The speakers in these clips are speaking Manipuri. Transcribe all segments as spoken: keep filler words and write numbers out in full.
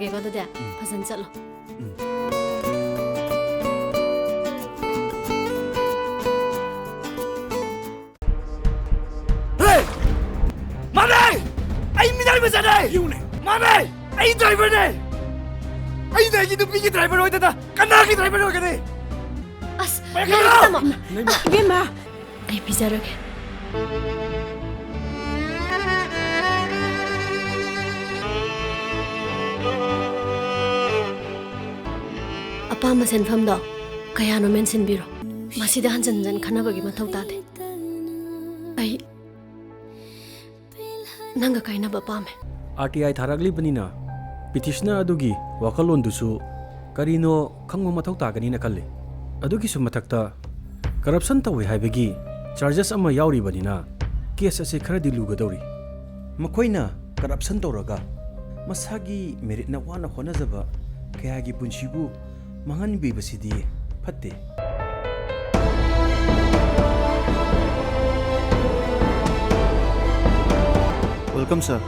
ꯒꯦꯀꯣ ꯑꯗꯨꯗꯤ꯫ ꯎꯝ꯫ ꯐꯖꯅ ꯆꯠꯂꯣ꯫ ꯎꯝ꯫ ꯍꯦ! ꯃꯥꯅꯦ! ꯑꯩ ꯃꯤꯅꯥꯏ ꯃꯆꯥꯅꯦ! ꯌꯨꯅꯦ! ꯃꯥꯅꯦ! ꯑꯩ ꯗ꯭ꯔꯥꯏꯚꯔꯅꯦ! ꯑꯩꯅ ꯑꯩꯒꯤ ꯅꯨꯄꯤꯒꯤ ꯗ꯭ꯔꯥꯏꯚꯔ ꯑꯣꯏꯗꯅ ꯀꯅꯥꯒꯤ ꯗ꯭ꯔꯥꯏꯚꯔ ꯑꯣꯏꯒꯅꯤ? ꯑꯁ, ꯄꯥꯏꯈꯠꯂꯣ! ꯂꯥꯏꯔꯤꯛ ꯇꯝꯃꯣ꯫ ꯏꯕꯦꯝꯃ! ꯑꯩ ꯄꯤꯖꯔꯒꯦ꯫ ꯑꯄꯥꯝꯕ ꯁꯦꯟꯐꯝꯗꯣ ꯀꯌꯥꯅꯣ ꯃꯦꯟꯁꯤꯟꯕꯤꯔꯣ꯫ ꯃꯁꯤꯗ ꯍꯟꯖꯟ ꯍꯟꯖꯟ ꯈꯟꯅꯕꯒꯤ ꯃꯊꯧ ꯇꯥꯗꯦ꯫ ꯑꯩ ꯅꯪꯒ ꯀꯥꯏꯅꯕ ꯄꯥꯝꯃꯦ꯫ ꯑꯥꯔ ꯇꯤ ꯑꯥꯏ ꯊꯥꯔꯛꯂꯤꯕꯅꯤꯅ ꯄꯤꯇꯤꯁꯅꯔ ꯑꯗꯨꯒꯤ ꯋꯥꯈꯜꯂꯣꯟꯗꯨꯁꯨ ꯀꯔꯤꯅꯣ ꯈꯪꯕ ꯃꯊꯧ ꯇꯥꯒꯅꯤꯅ ꯈꯜꯂꯤ꯫ ꯑꯗꯨꯒꯤꯁꯨ ꯃꯊꯛꯇ ꯀꯔꯞꯁꯟ ꯇꯧꯏ ꯍꯥꯏꯕꯒꯤ ꯆꯥꯔꯖꯦꯁ ꯑꯃ ꯌꯥꯎꯔꯤꯕꯅꯤꯅ ꯀꯦꯁ ꯑꯁꯤ ꯈꯔꯗꯤ ꯂꯨꯒꯗꯧꯔꯤ꯫ ꯃꯈꯣꯏꯅ ꯀꯔꯞꯁꯟ ꯇꯧꯔꯒ ꯃꯁꯥꯒꯤ ꯃꯦꯔꯤꯠꯅ ꯋꯥꯅ ꯍꯣꯠꯅꯖꯕ ꯀꯌꯥꯒꯤ ꯄꯨꯟꯁꯤꯕꯨ ꯃꯥꯡꯍꯟꯕꯤꯕꯁꯤꯗꯤ ꯐꯠꯇꯦ꯫ Welcome, sir.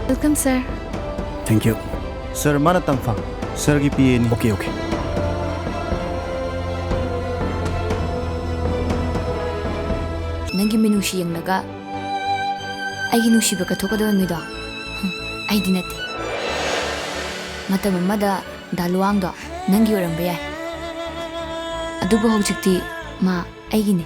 Welcome, sir. Thank you. Sir, ꯃꯥꯅ ꯇꯝꯐꯥ꯫ Sirꯒꯤ ꯄꯤ ꯑꯦꯅꯤ꯫ Okay, okay. ꯅꯪꯒꯤ ꯃꯤꯅꯨꯡꯁꯤ ꯌꯦꯡꯂꯒ ꯑꯩꯒꯤ ꯅꯨꯡꯁꯤꯕ ꯀꯠꯊꯣꯛꯀꯗꯕ ꯃꯤꯗꯣ, ꯍꯨꯝ, ꯑꯩꯗꯤ ꯅꯠꯇꯦ꯫ ꯃꯇꯝ ꯑꯃꯗ ꯗꯥ ꯂꯨꯋꯥꯡꯗꯣ ꯅꯪꯒꯤ ꯑꯣꯏꯔꯝꯕ ꯌꯥꯏ, ꯑꯗꯨꯕꯨ ꯍꯧꯖꯤꯛꯇꯤ ꯃꯥ ꯑꯩꯒꯤꯅꯤ꯫